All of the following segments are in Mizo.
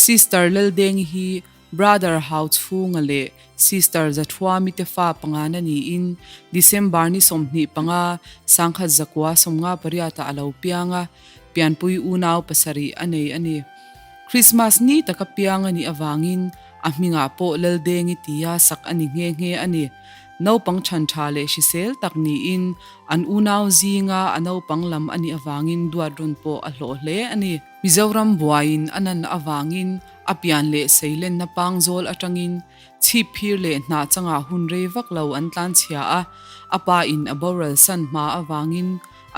Sister Laldengi hi Brother Hauchhunga leh Sister Zathuami te fa pangana niin December ni 25, 1958 ah a lo piang a, pianpui unau pasarih a nei a ni. Krismas ni taka piang a nih avangin a hmingah pawh Laldengi tia sak a ni nghe nghe a ni. Naupang chhan tha leh hrisel tak niin an unau zinga a naupang lam a nih avangin duat rawn pawh a hlawh hle a ni. Mizoram buaiin a nan avangin a pian leh seilenna pangzawl atangin chhip phir leh hnah changah hun rei vak lo an tlanchhia a, a pa in a boral san hma avangin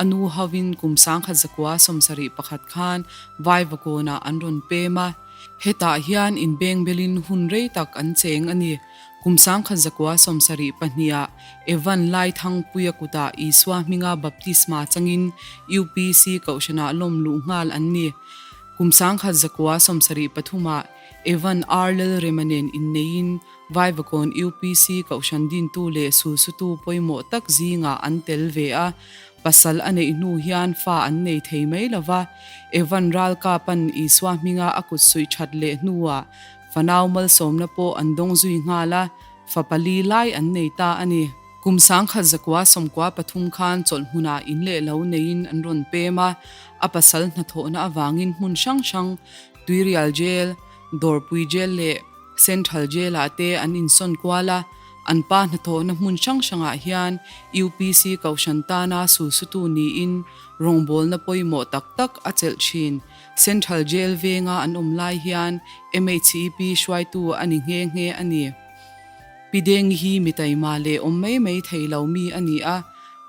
a nu hovin kum 1971 khan Vaivakawnah an rawn pem a, hetah hian inbengbelin hun rei tak an cheng a ni. Kum 1972 ah Evan Laithangpuia kutah Isua hminga baptisma changin UPC kohhranah lawm luh nghal an ni. Kum 1973 ah Evan R. Lalrema nen inneiin Vaivakawn UPC kohhran dintu leh sulsutu pawimawh tak zingah an tel ve a. Pasal a neih hnu hian fa an nei thei mai lo va, Evan ralkapan Isua hminga a kut suih that leh hnuah Fanau malsawmna pawh an dawng zui nghal a, fa pali lai an nei ta a ni. Kum 1993 khan chawlh hmunah in leh lo neiin an rawn pem a, a pasal hnathawhna avangin hmun hrang hrang, Tuirial Jail, Dawrpui Jail leh Central Jail-ah te an insawn kual a, an pa hnathawhna hmun hrang hrangah hian UPC Kohhran tana sulsutu niin rawngbawlna pawimawh tak tak a chelh thin. Central Jail venga an awm lai hian MHEP hruaitu a ni nghe nghe a ni. Pi Dengi hi mi taima leh awm mai mai thei lo mi a ni a,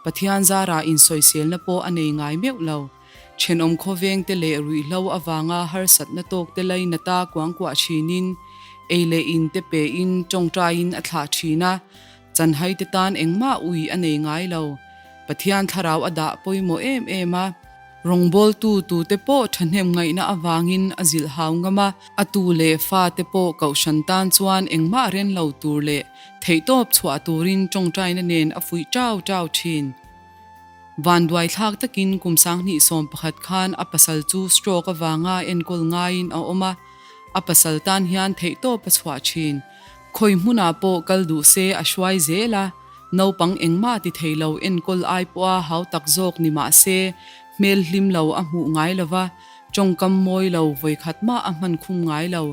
Pathian zarah insawiselna pawh a nei ngai meuh lo. Thenawm khawvengte leh ruihhlo avanga harsatna tawkte lainata kuangkuah thinin, ei leh in te pein tawngtaiin a thlah thin a, chanhaite tan engmah ui a nei ngai lo. Pathian thlarau a dah pawimawh em em a. Rawngbawltu tute pawh thahnem ngaihna avangin a zilh hau ngam a, a tu leh fate pawh kohhran tan chuan engmah ren lo tur leh theihtawp chhuah turin tawngtaina nen a fuih chau chau thin. Vanduai thlak takin kum 2011 khan a pasal chu stroke avanga enkawl ngaiin a awm a, a pasal tan hian theihtawp a chhuah thin. Khawi hmunah pawh kal duh se a hruai zel a, naupang engmah ti thei lo enkawl ai pawha hau tak zawk ni mah se hmel hlim lo a hmuh ngai lo va, tawngkam mawi lo vawikhat mah a hman khum ngai lo.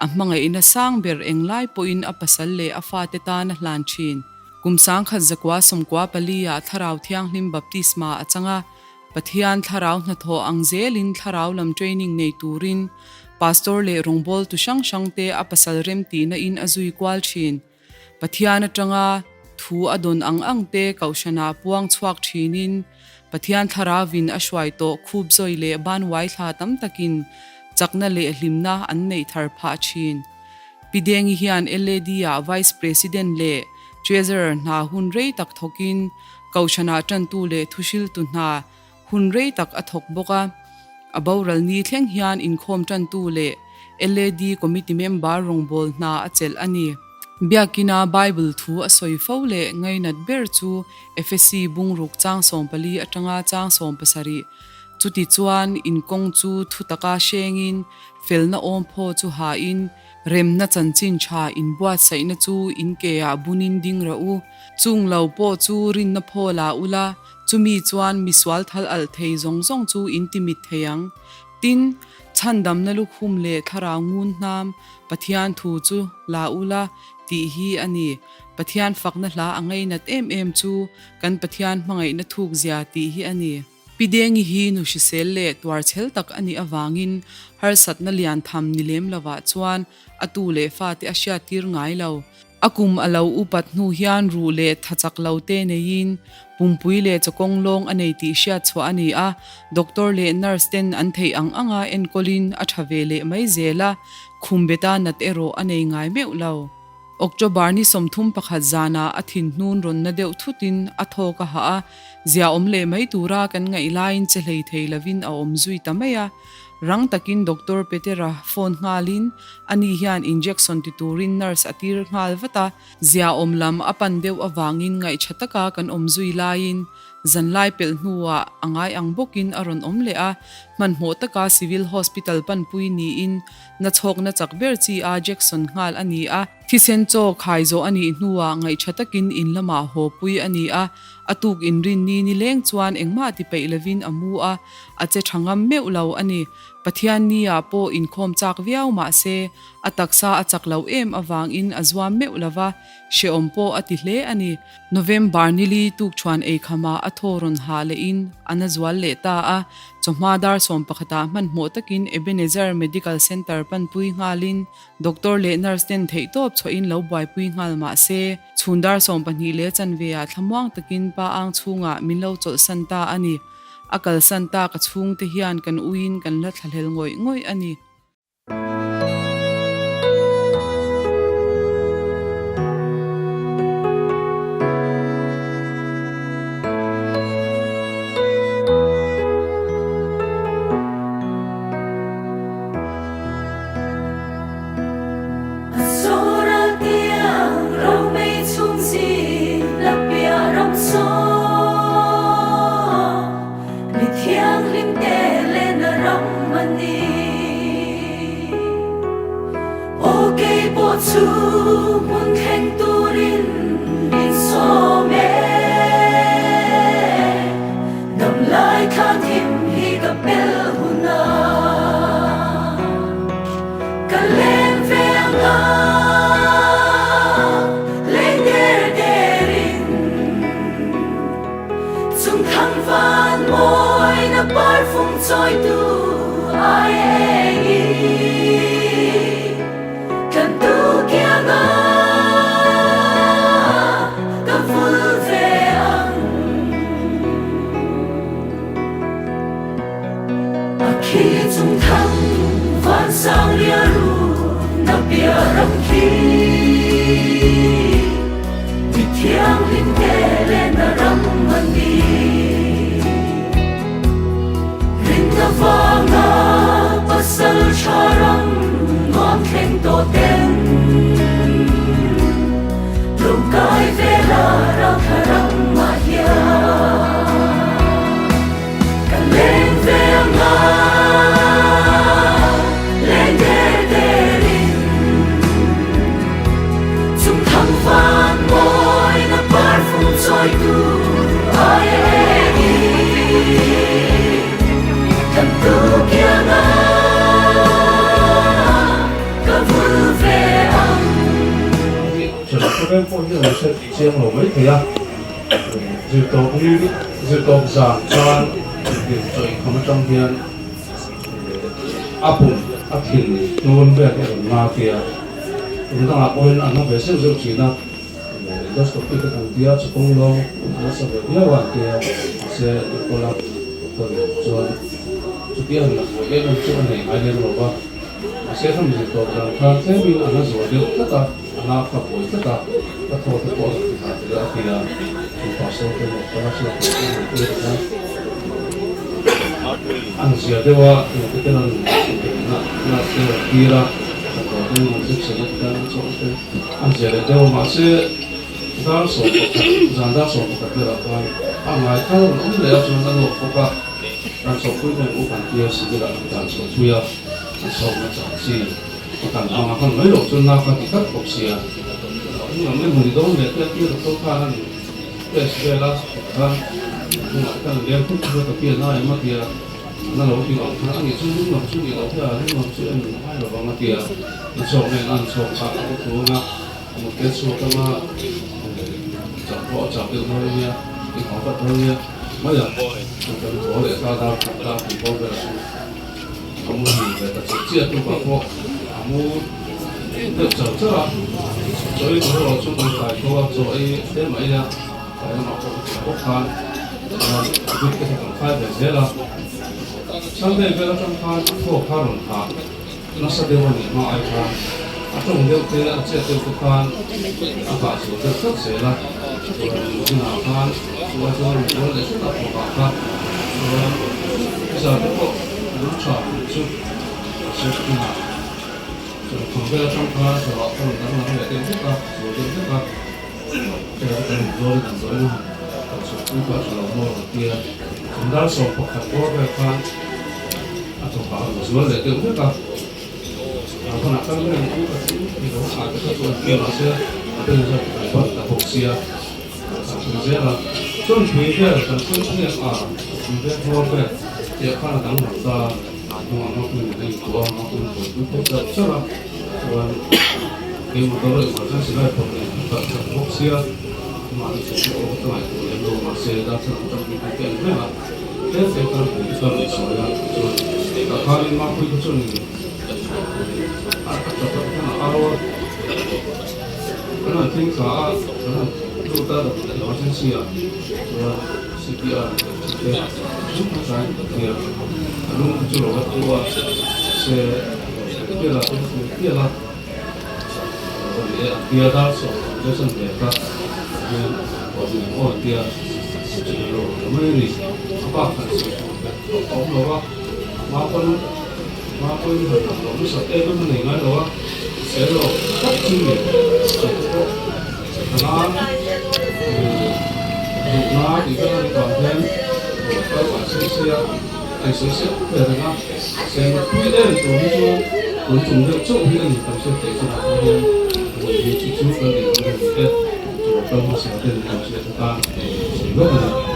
A hmangaihna sang ber englai pawhin a pasal leh a fate tan a hlan thin. Kum 1994 ah Thlarau Thianghlim Baptisma a chang a, Pathian thlarau hnathawh ang zelin thlarau lam training nei turin Pastor leh rawngbawltu hrang hrangte a pasal remtihna in a zui kual thin. Pathian atanga thu a dawn ang ang te kohhranah puang chhuak thinin Pathian thlaravin a hruai tawh khup zawi leh banwai thla tam takin chakna leh hlimna an neih thar phah thin. Pi Dengi hian LAD ah Vice President leh Treasurer hna hun rei tak thawkin Kohhranah tantu leh thuhriltu hna hun rei tak a thawk bawk a. A boral ni thleng hian inkhawm tantu leh LAD Committee member rawngbâwl hna a chelh a ni. Biakina Bible thu a sawi fo leh ngainat ber chu Efesi bungruk chang 14 atanga chang 17. Chuti chuan inkawng chu thu taka hrengin felna awm phaw chu hain, Remna chanchin tha inbuatsaihna chu in keah bunin ding rawh u. Chung lo pawh chu rinna phaw la ula, chumi chuan misual thal alh thei zawng zawng chu in ti mit thei ang. Tin, chhandamna lukhum leh thlarau ngun hnam Pathian thu chu la ula tih hi a ni. Pathian fakna hla a ngainat em em chu kan Pathian hmangaihna thukzia tih hi a ni. Pi Dengi hi nu hrisel leh tuarchhel tak a nih avangin harsatna lian tham ni lem lovah chuan a tu leh fate a hriattir ngai lo. A kum a lo upat hnu hian ruh leh tha chak lo te neiin pumpui leh chawkawng lawng a nei tih hriat chhuah a ni a, doctor leh nurse ten an theih ang anga enkawlin a tha ve leh mai zel a, khum beta nat erawh a nei ngai meuh lo. October ni 31 zanah a thin hnun rawn na deuh thutin a thawk a hah a, zia awm leh mai tura kan ngaih laiin che hlei thei lovin a awm zui ta mai a. Rang takin Doctor Petera phone nghalin ani hian injection ti turin nurse a tir nghal vat a. Ziaawm lam a pan deuh avangin ngaihṭha taka kan awm zui laiin zanlai pelh hnuah a ngai ang bawkin a rawn awm leh a, hmanhmawh taka Civil Hospital panpui niin nachhawkna chak ber chi a Jackson nghal a ni a. Thisen chaw khai zawh a nih hnuah ngaihṭha takin in lamah haw pui a ni a, a tuk inrinni nileng chuan engmah ti peih lovin a mu a, a che ṭha ngam meuh lo a ni. Pathianni-ah pawh inkhawm chak viau mah se, A taksa a chak lo em avangin a zuam meuh lo va, hrehawm pawh a ti hle a ni. November nili tukṭhuan eikhama a thaw rawn hah lehin a na zual leh ta a, chawhma dar sawmpakhatah hmanhmawh takin Ebenezer Medical Centre panpui nghalin doctor leh nurse ten theihtawp chhuahin lo buaipui nghal mah se, chhun dar 12 leh chanveah thlamuang takin pa ang chhungah min lo chawlhsan ta a ni. A kalsan ta ka chhungte hian kan uiin kan la thlahlel ngawih ngawih a ni. Mi thianghlim te lehna ram a ni. Aw kei pawh chu hmun thleng turin min sawm e. Dam lai thla thim hi ka pel hun a, ka leng ve ang a, leng der derin. Chung thang van mawi na parfum chawitu ai eng i kan tu kianga ka vul ve ang. A khi chung thang van sang ria ru na bia ram khi Mi thianghlim te leh na ram a ni. Rinna vanga pasal tha ram nuam thleng tawh ten lo kai ve la ram thla ram mah hian ka leng ve anga leng der der in. Chung thang van mawi na parfum chawitu ai eng i kan tu kianga ka vul ve ang. Chhun khawvel pawh hi a lo hriat chiang lo mai thei a, zirtawp ni zirtawp zan khan inhlim chaw inkham atang hian a pum a thin hnun vel hi a rawn na tia. Kum dangah pawhin an hma ve zeuh zeuh thin a, endoscopy te kan tia chukawng lawng a nasa ve viau a an tia, mahse an enkawl a, doctor nen chuan chutia han nat buai em em chu a nei ngai lem lo va, mahse hemi zir tawp dan khan tlemin a na zual deuh tlat a, a na kha buai tlat a, ka thaw te pawh a rawn ti hah tel a tia, chu pastor te maw ka la hriat tur chu nei te khan an zia deuh a, engte ten an nurse te rawn tir a. An zia leh deuh a mahse dar 11 zan dar 11 berah khan a ngai thar an awm leh a chuan a lawk bawk a dan chhuahpui nen u kan tia civil ah dan chhuahpui a an chhawkna chang chi a kan hmang a hman mai loh chuan na kha ti tlat bawk sia eng emaw ni dawn leh te a tia doctor khan an test vel a khan hnungah khan an leng thut thut a ka pian a em a tia. Na lo ti ang khan ani chu lung lam chu ni lo hian lung lam chu en ngai lo vang a ti a, a chhawk nen a an chhawk kha a va tluang a, a mut te chhuak anga chak pawh a chak deuh dawn ania, i hau vat dawn ania mai ang chu kan haw leh ta dar khat dar pui bawr vel chu a mu hmel ve ta chiah chiah tukah pawh a mu deuh char char a, chaw ei tur erawh chu kan kai tho a, chaw ei tlem a ei a. Tlai lamah pawh ka tlawh bawk khan chuan group te kha kan khai ve zel a, Sunday vel atang khan a thawk kha rawn thah nasa deuh a nih hma ai khan a tawng deuh te a chet deuh te khan a hah zual deuh tlat zel a, chuan zinah khan chu ai chuan rawn bual leh hret a thawkah kha chuan zan te pawh. nung tha ang chu mahse tunah chuan thawm vel atang khan chawah ka rawn danglam leh deuh vek a, zual deuh vek a, hei kan inzawl in an zawl in a han kal chhuah pui pawh a tha lo maw rawn tia chum dar 11 bawr vel khan a thawkah a rawn zual leh deuh vek a, a hunah kal mai ang u ka ti ni lo a te kha chu an tia mahse a ben zawk kan pan ta bawk sia. Kan chhun zel a, chuan pui vel kan chhun hniak a, pui vel hmawr vel tih khan a danglam ta, a hnungah ngawpui nen a intuah a, ngawpui in buaipui phei chauh chauh a, chuan kei motor emergency lai phawt nen kan kalh chak bawk sia, mahni chu chu aw ka ngaihtuah lem lo, mahse darthlalang atang pui pui te ang reng a, tlem te khan pui te chuan rawn sawi a, chuan tah khanin mapui kha chuan a tap a khan a au a. Kan han thleng thla a, kan han lut a emergency ah chuan CPR an tih te chu hmasain ka thlir a lung chu lo la tu a se pial ah chuan thlir pial a lo ni e an tia dar sawm te chuan ve kha hian aw ni ang aw an tia chu lo ta mai a ni a bak han sawi tur te a awm lo a hma pawn hma pawhin han lang lo nasa em em a nei ngai lo a. Sel lo tak chu ni che te pawh thalai duhna tih vel a nih vang hian kal an sawi sawi a, a insawi sep ve reng a, sel pui em tur hi chu tun tum deuh chauh hi a ni kan hriat theih chinah pawh hian hmun hi chu chu kan nei dawn a ni e, chu kal hmasa ten kan hriat atan sawi lawk a ni.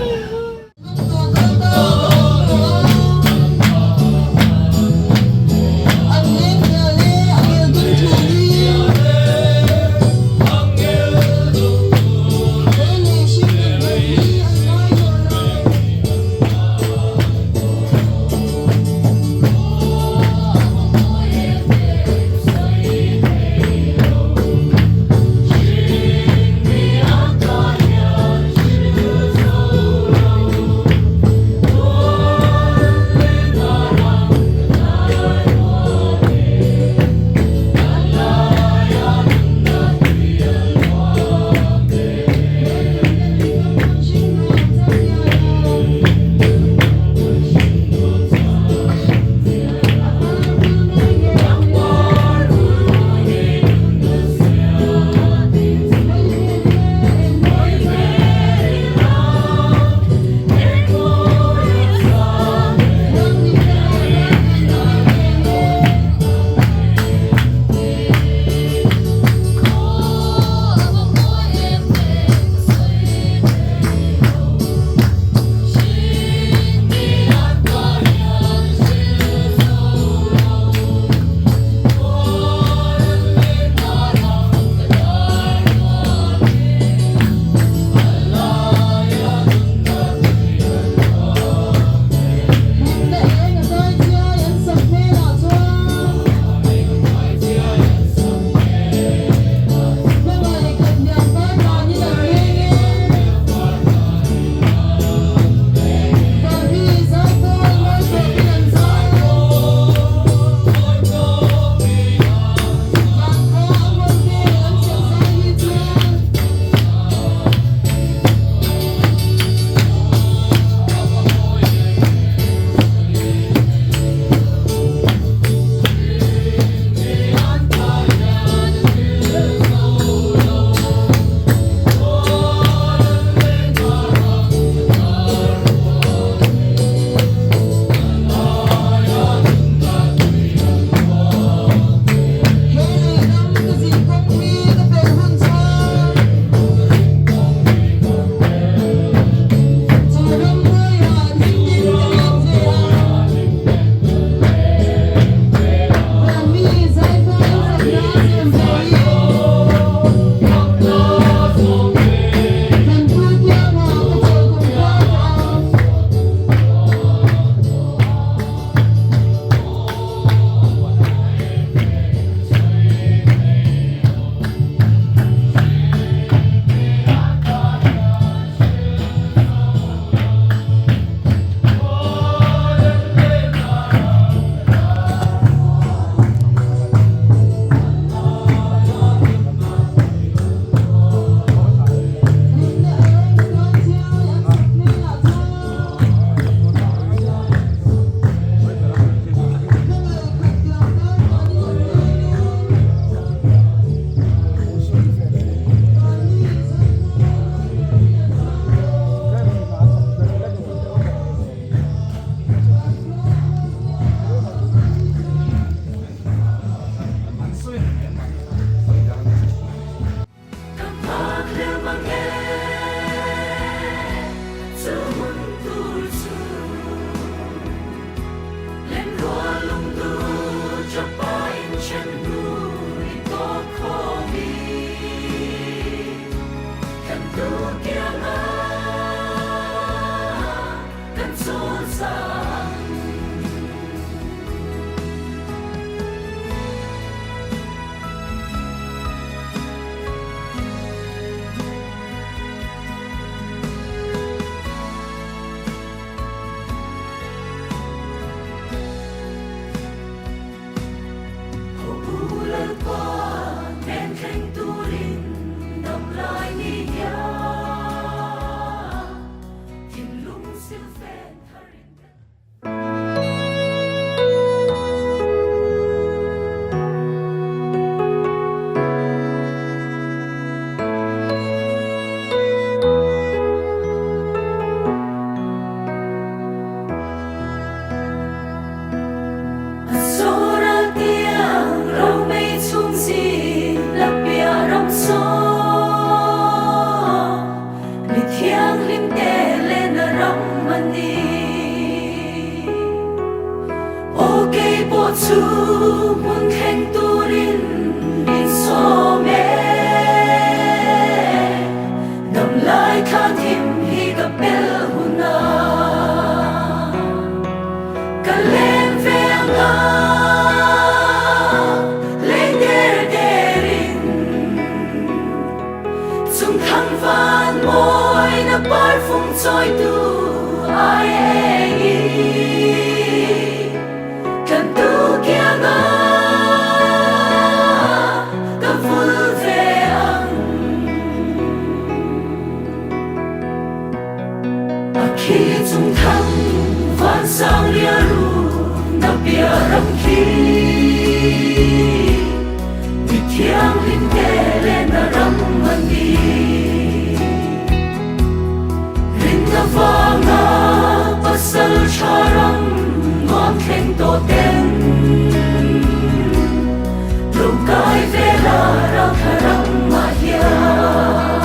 parfum chawitu ai engi Kan tu kianga ka vul ve ang A khi chung thang van sang ria ru na bia ram khi Mi thianghlim te le na ram an ni Rinna vanga pasal tha ram nuam thleng tawh ten Lo kai ve la ral thla ram mah hian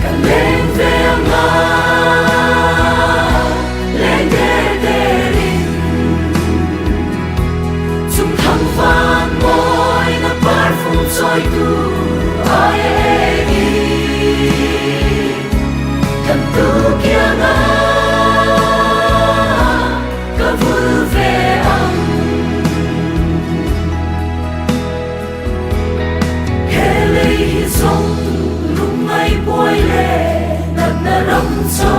Ka leng ve anga leng der derin Chung thang van mawi na parfum chawitu ai eng i Kan tu kianga ka vul ve ang He lei hi zawng lung ngai buai le natna ram cho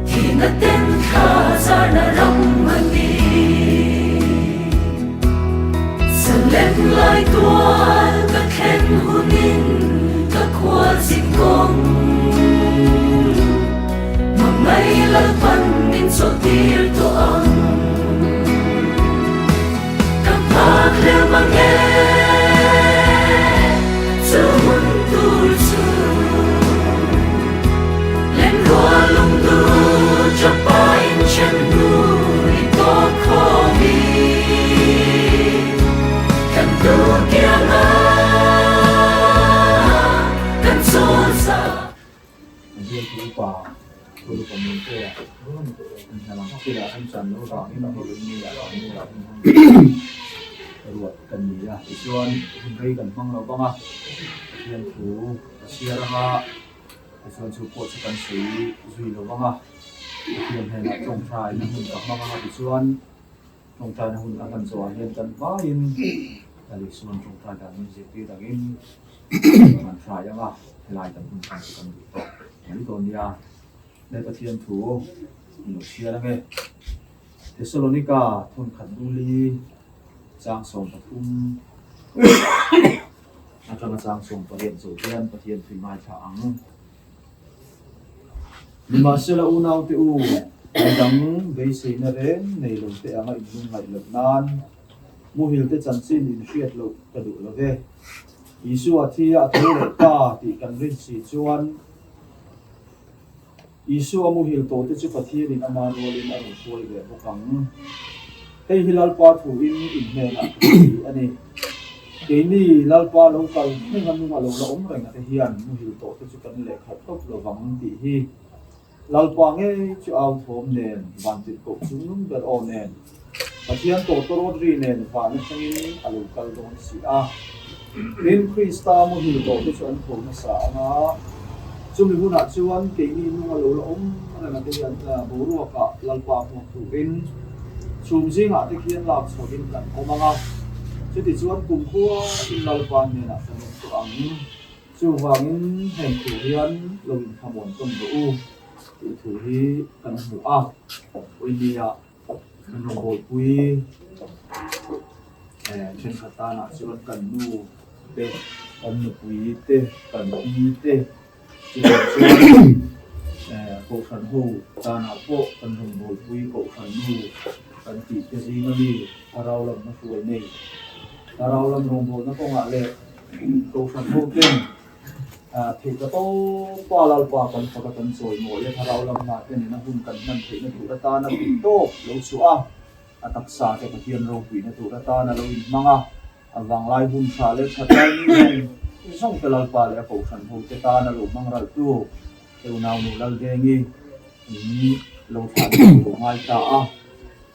Thihna ten thla zarna ram a ni. Salem lai tual ka thlen hunin ka khual zin kawng Hmangaih Lalpan min chawlhtir tawh ang. Ka nghak hlel mang e chu hmun tur chu Lenrual lungdu chapa in chen hnu i tawk khawm i Kan tu kianga kan chawl za. Bialtu upa Guru Pamulte hna lam chan loh vangin Hawlui ah kan nu ah hun hmang ruat kan ni a, tichuan hun rei kan hmang lo vang a, Pathian thu ka chhiar anga tichuan chu pawh chu kan sawi zui lo vang a, Pathian hnenah tawngtaina hun ka hmang anga tichuan tawngtaina hun kan han zawhah hian kan vaiin Lisuan tawngtai dan min zirtir angin kan hrai anga helai kan hun hman chu kan duh tawh mai dawn nia. He Pathian thu in lo chhiar ange. Thesalonika thawnkhat dungli chang 13 atanga chang 18 zawh hian Pathian thu i ngaithla ang. Nimahsela unaute u, midang beiseina reng nei lo te anga in lungngaih loh nan muhil te chanchin in hriat loh ka duh lo ve. Isua thi a tho leh ta tih kan rin si chuan Isua muhil tawhte chu Pathianin ama rualin a rawn hruai ve bawk ang. Hei hi Lalpa thuin in hnenah ka sawi a ni. Keini Lalpa lo kal thleng a nung a lo la awm reng te hian muhil tawhte chu kan lehkhalh tawp lo vang tih hi Lalpa ngei chu au thawm nen, vantirhkoh chungnung ber aw nen, Pathian tawtawrawt ri nen van atangin a lo kal dawn si a. Tin, Krista muhil tawhte chu an tho hmasa ang a, chumi hunah chuan keini nunga lo la awm reng ate hian boruakah Lalpa hmuak turin chhum zingah te khian lak chhohin kan awm ang a, chutichuan kumkhua in Lalpa hnenah kan awm tawh ang. Chuvangin heng thu hian lo inthlamuan tawn rawh u tih thu hi kan hmu a, Awihnia kan rawngbawlpui thenkhat tanah chuan kan nu te, kan nupui te, kan pi te chuvang chuan kohhran ho tanah pawh kan rawngbawlpui kohhran nu kan tih te zinga mi thlarau lamna hruai nei thlarau lam rawngbawlna kawngah leh Kohhran ho ten theih ta tawpa Lalpa kan fak a kan chawimawi a, thlarau lam hna te nena hun kan hman theihna tur atana tih tawp lo chhuah a, a taksa te Pathian ropuina tur atana lo inhmang a, a vanglai hun tha leh that lai ni zawng zawng te Lalpa leh a kohhran ho te tana lo hmang ralhtu te unaunu Laldengi in lo thlah duh lo ngai ta a,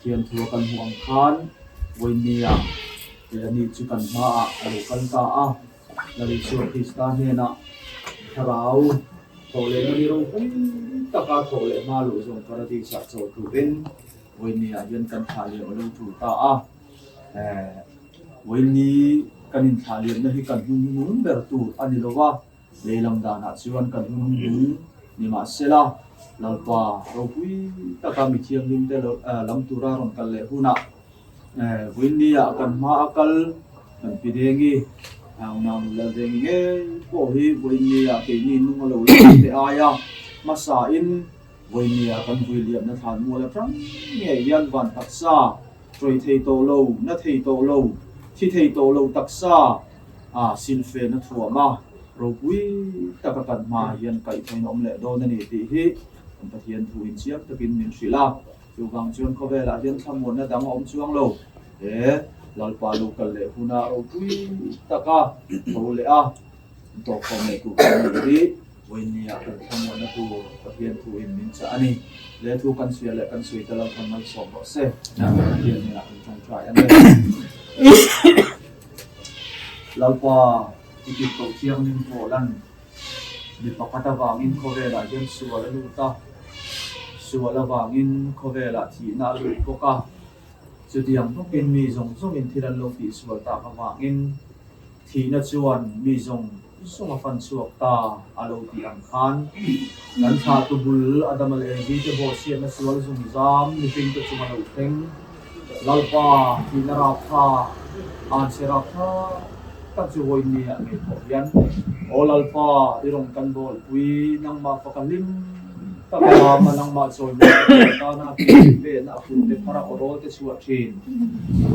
thianthua kan hmuh ang khan Vawinia Tih a nih chu kan hmaah a lo kal ta a, Lal Isua Krista hnenah thlarau thawh lehna ni ropui taka thawh leh hma loh zawng Paradis-ah chaw turin Vawinia hian kan thlah liam a lo tul ta a. Vawiini kan inthlah liamna hi kan hmun hnung ber tur a ni lo va. Lehlam danah chuan kan hun bul nimahsela, Lalpa ropui taka mi thianghlimte lam tura rawn kal leh hunah Vawiinnia kan hma a kal kan pi Dengi, Unau Lal Dengi ngei pawh hi Vawiinnia keini nung a lo la awm te aia hmasain Vawiinnia kan vuiliamna thlan mual atang ngei hian van taksa ṭawih thei tawh lo, na thei tawh lo, thi thei tawh lo taksa a silfen a thuam a, ropui taka kan hmaah hian kaihthawin a awm leh dawn a ni tih hi kan Pathian thu inchiang takin min hrilh a. Chuvang chuan khawvelah hian thlamuanna dang a awm chuang lo. He Lalpa lo kal leh huna ropui taka tho leh a tawhkhawm leh tur kan nih hi Vawiinnia kan thlamuanna tur Pathian thuin min chah a ni. Le thu kan chhia leh kan sawi ta lo khan malsawm rawh se. Pathian hnenah kan tawngtai ang e. Lalpa i tirhkoh thianghlim pawh lan Mi pakhat avangin khawvelah hian sual a lut a, sual avangin khawvelah thihna a lut bawk a. Chutiang bawkin mi zawng zawngin thil an lo tihsual tak avangin thihna chuan mi zawng zawng a fan chhuak ta a lo tih ang khan kan thlahtu bul Adama leh Evi te bawhchhiatna sual zungzam mihringte chunga lo thleng Lalpa thihna rapthlak, anchhe rapthlak tak chu vawiinni ah ngei pawh hian Aw Lalpa i rawn kan bawlpui nangmah faka hlim taka lama nangmah chawimawi ka tuar tana a ke pen a kut te phar a aw rawl te chhuah thin.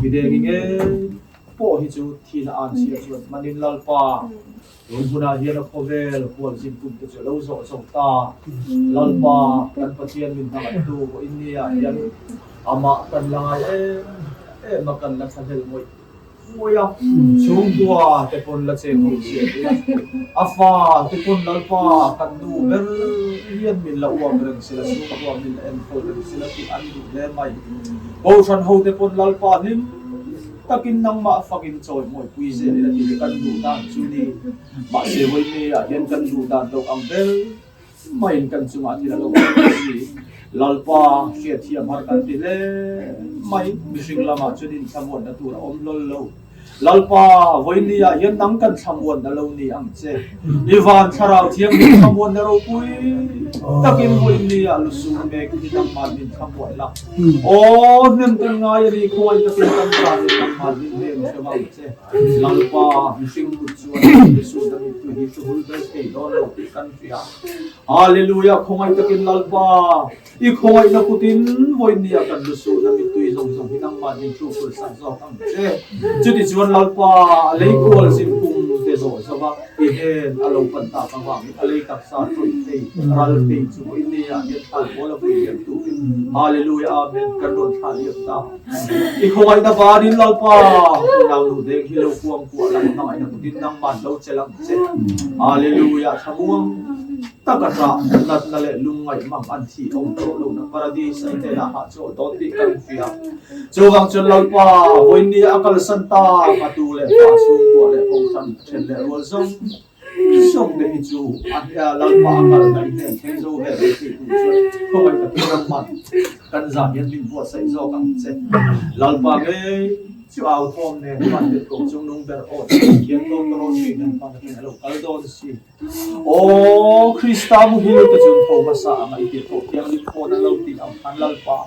Midengi ngei pawh hi chu thihna anchhia chuan hmanin Lalpa tun hunah hian a khawvel hualzin kum te chu a lo zawh zo ta. Lalpa kan Pathian min hmangaihtu vawiinni ah hian amah kan la ngai em em a kan la thlahlel ngawih ngawih a, chhungkua te pawn la cheng ho chiah ila, a fa te pawn Lalpa kan nu ber hian min la uam reng sila, chhungkua min la enkawl reng sila tih an duh hle mai. Kohhran ho te pawn Lalpa hlim takin nangmah fakin chawi mawipui zel ila tih hi kan duh dan chu ni. Mahse vawiinni ah hian kan duh dan loh ang ber maiin kan chungah thil a lo awm a ni. Lalpa hriatthiam har kan ti hle mai. Mihring lamah chuan inthlamuanna tur a awm hlawl lo. Lalpa, vawiinni ah hian nang kan thlamuanna lo ni ang che. I van thlarau thianghlim thlamuanna ropui takin vawiinni ah lusum mek hi nangmah min thlamuan la. Aw, hnem kan ngai a ni, khuai takin kan tan in nangmah min hnem hrem ang che. Lalpa, mihring kut chuan Jesuh na mittui hi hru hul ber thei dawn lo tih kan hria. Hallelujah, khawngaih takin Lalpa, i khawngaihna kutin vawinia kan lusuh na mittui zawng zawng hi nangmah min hru hul sak zawk ang che. Chutichuan Lalpa, a lei kual zin kum te zawh zawh a, i hnen a lo pan tak avangin a lei taksa tawih thei, ral thei chu vawinia hian thlan pawl a vui liam turin Hallelujah, Amen kan rawn thlah liam ta. I khawngaihna vanin Lalpa, unau nu deng hi lo kuang kuah lang hmangaihna kutin nangman lo che lang che. Hallelujah, thlamuang taka tah natna leh lungngaih mang an thih awm tawh lohna paradis a hnenah hahchawl dawn tih kan hria. Chuvang chuan Lalpa, vawiinni a kalsan ta ka tu leh pa chhungkua leh kohhran then leh rual zawng Sawmte hi chu a hnia Lalpa a kal na i hnen thleng zo ve lo tih tur chuan khawngaih takin ram hman kan zah hian min buatsaih zawk ang che. Lalpa ngei chu au thawm nen hman tirh ko chung nung ber aw chu Pathian dawn ka rawn ri nen hman atangin a lo kal dawn si. Aw Krista muhil te chu tho hmasa anga i tirh tawh thianghlim khawn a lo tih ang khan Lalpa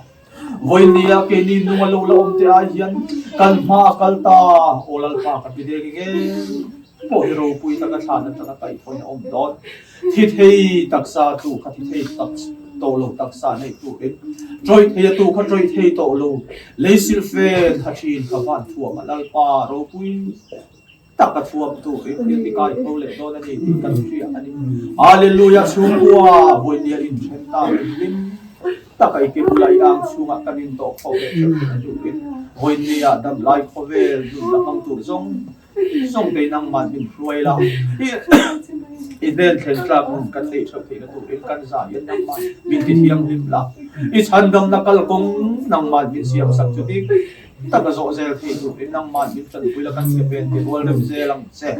Vawinia keini nung a lo la awm te ai hian kan hma a kal ta aw Lalpa ka ti deng nge pawh hi ropui taka thlan atanga kaihthawin a awm dawn. Thi thei taksa tu kha thi thei tak tawh lo taksa neih turin tawih thei a tu kha tawih thei tawh lo lei silfen ha thin ka van thuam a Lalpa ropui tak a thuam turin thil ti kai tho leh dawn a ni tih kan hria a ni. Hallelujah chhungkua vawinia inthen ta hlim taka i ke bula i ang chhungah kan intawh kho ve theuh tih a duhin vawinia damlai khawvel nun la hmang tur zawng zawng te nangmah min hruai la i hnen thlen tlak nun kan neih theuh theihna turin kan zah hian nangmah min ti thianghlim la i chhandamna kalkawng nangmah min siamsak chu dik Tak a zawh zel thei turin nangmah min tanpui la kan che pen ti rual rem zel ang che.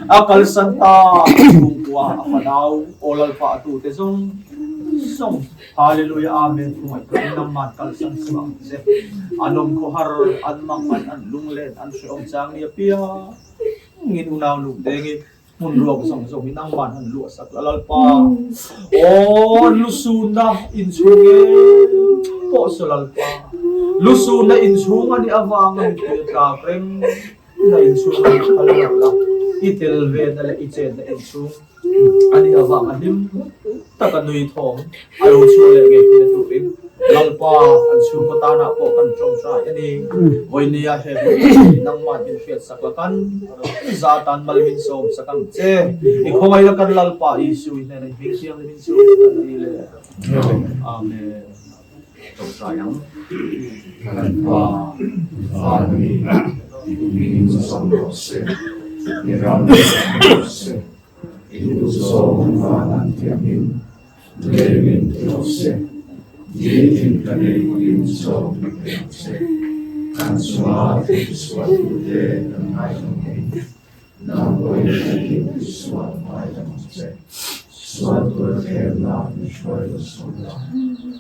A kalsan ta chhungkua a fanau aw Lalpa a tute zawng zawng Hallelujah Amen thu ngaihtuahin nangmah kalsan suh ang che. An awm khawhar an mang an an lunglen an hrehawm chang ni apiangin unau lung dengin. Hmun ruak zawng zawng hi nangman han luah sak la Lalpa. Aw an lusunna inchhung eng pawh saw Lalpa. Lusunna inchhung a nih avanga mipui a tlak reng na inchhung a nih phal lo la. I tel vena leh i chenna inchhung a nih avanga hlim taka nui thawm a lo chhuah leh ngei theihna turin Lalpa an chhungkaw tanah pawh kan tawngtai a ni. Vawinia he hun hi nangmah min hriatsak la kan za tan mal min sawmsak ang che. I khawngaih la kan Lalpa Isu i hnenah i hming thianghlim in chu kan ti le. Amen. Tawngtai ang. Kan Pa, Van mi, i hming chawm rawh se, i ram chawm rawh se. I duhzawng van an thiamin lengin ti rawh se, nitin ka nei in zawk ni thei ang che. Kan chunga thil tisual tute kan ngaidam ngei, nang pawhin kan thil tisual ngaidam ang che. Sual tura thlemna min hruai lo suh la,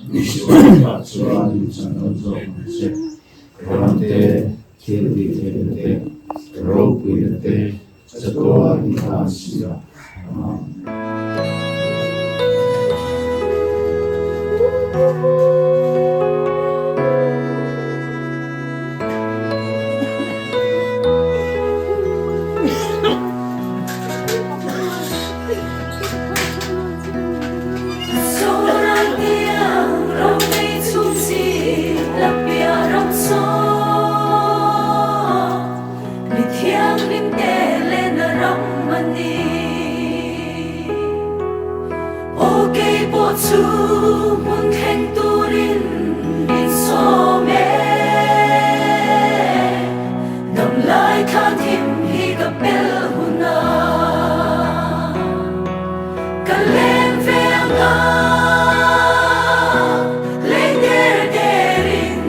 misual lakah chuan min chanlo zawk ang che. Ramte, thil tih theihna te, ropuina te, Chatuan i tan si a, Amen. Mi thianghlim te lehna ram a ni. Aw kei pawh chu hmun thleng turin min sawm e. Dam lai thla thim hi ka pel hun a, ka leng ve ang a, leng der derin.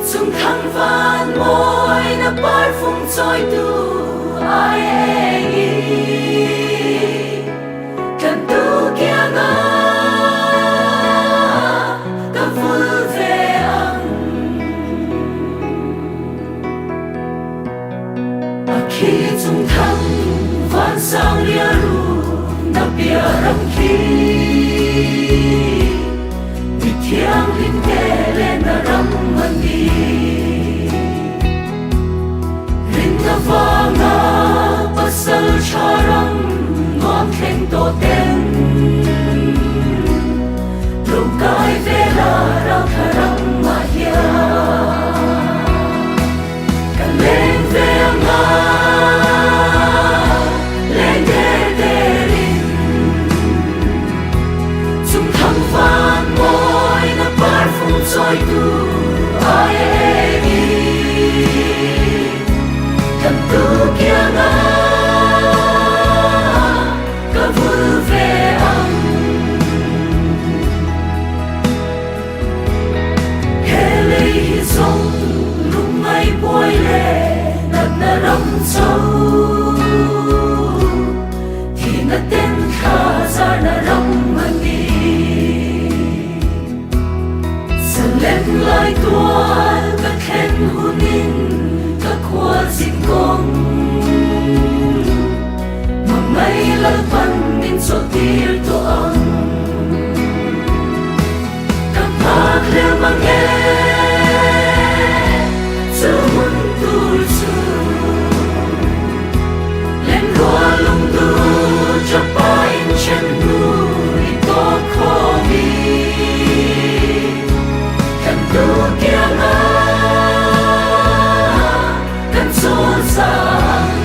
Chung thang van mawi na parfum chawitu ai eng i kan tu kianga ka vul ve ang. A khi chung thang van sang ria ru na bia ram khi. Mi thianghlim te leh na ram a ni. Rinna vanga pasal tha ram nuam thleng tawh ten. Lo kai ve la ral thla ram ah hian ka leng ve anga leng der der in. Chung thang van mawi na parfum chawitu ai eng i kan tu kianga ka vul ve ang. He lei hi zawng lung ngai buai leh natna ram cho. Thihna ten thla zarna ram a ni. Salem lai tual ka thlen hunin ka khual zin kawng. Hmangaih Lalpan min chawlhtir tawh ang. Ka nghak hlel mang e chu hmun tur chu. Lenrual lungdu chapa in chen hnu i tawk khawm i kan tu kiang ah kan chawl cang.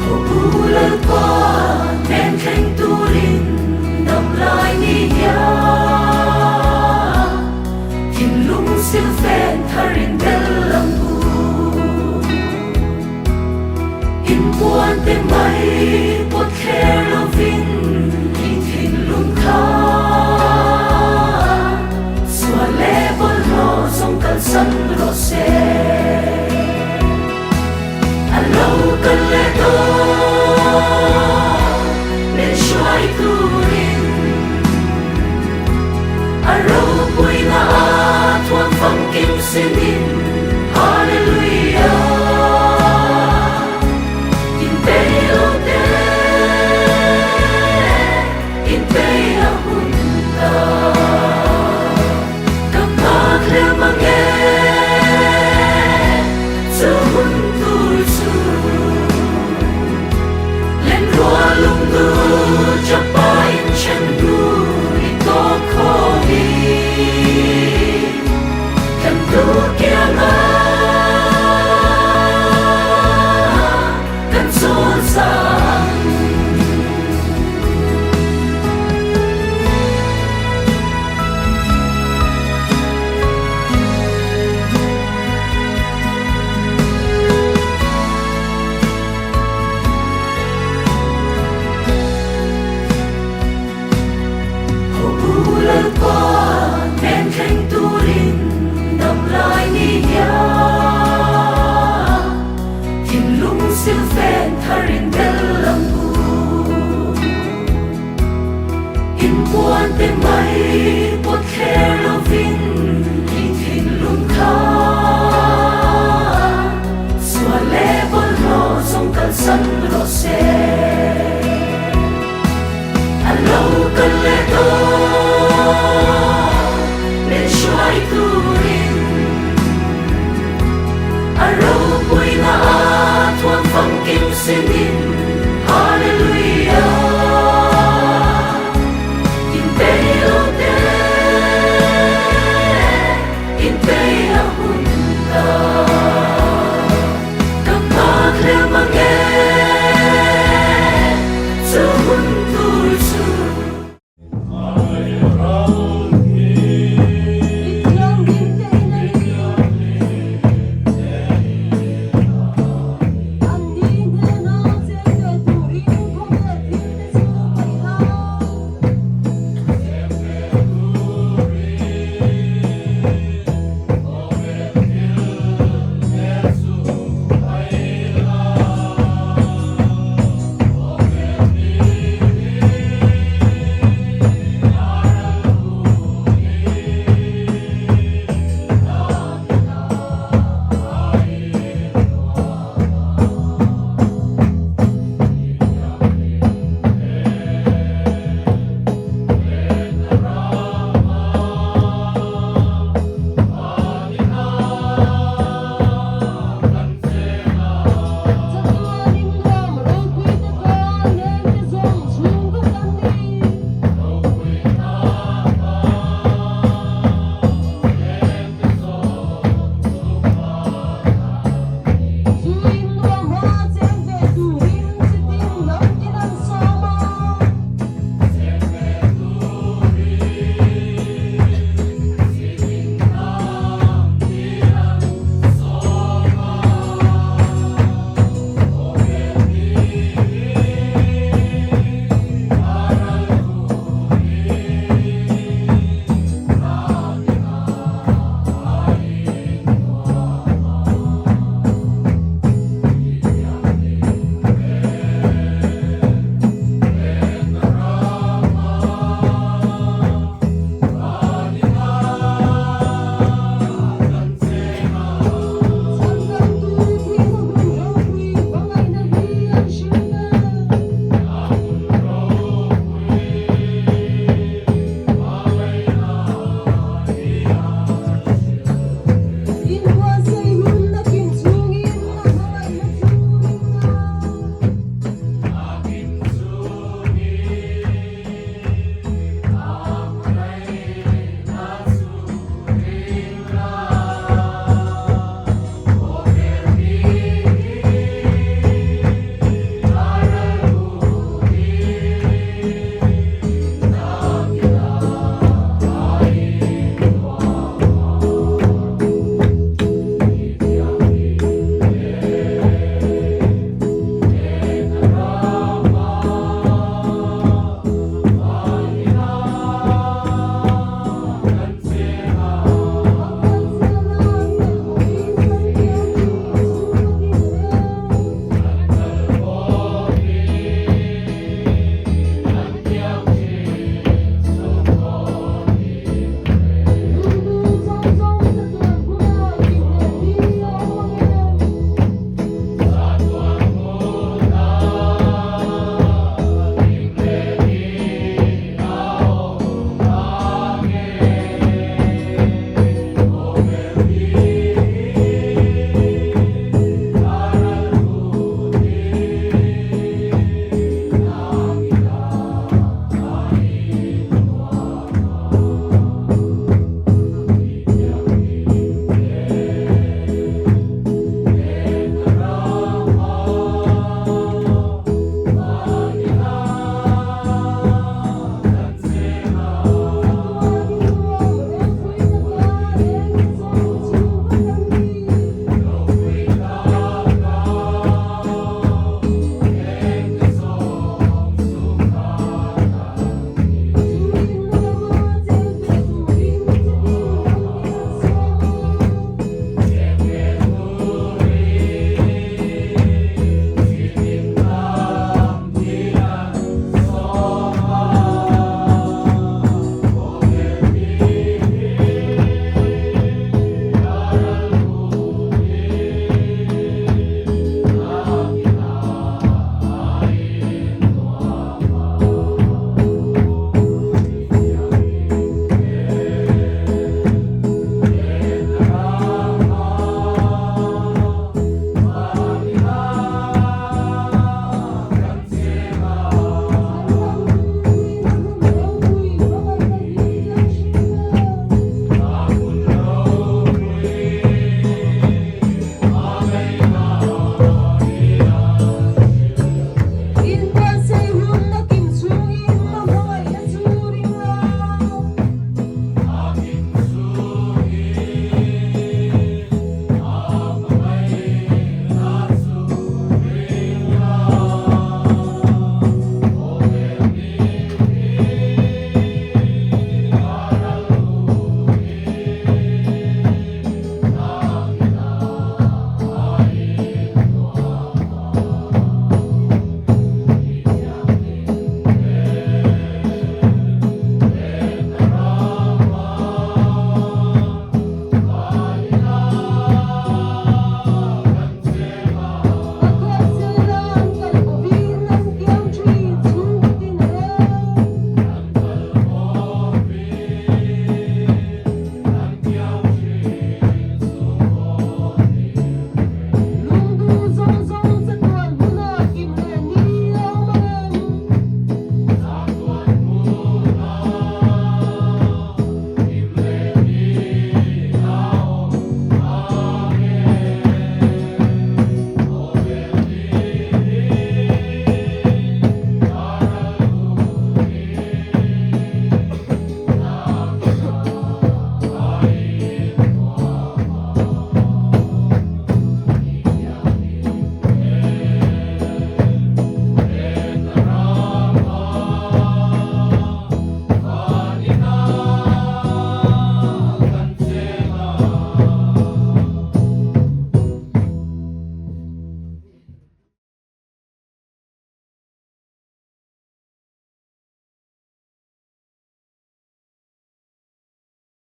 Ho Lalpa nen thleng turin dam lai ni hian thinlung silfen tharin bel ang u. Inpuan te mai pawt thler lovin i thinlung kha sual leh bawlhhlawh zawng kalsan rawh se. leh dawn min hruai turin a ropuina a thuam famkim sinin Hallelujah Inpeih te inpeih a hun ta Ka nghak hlel mang e.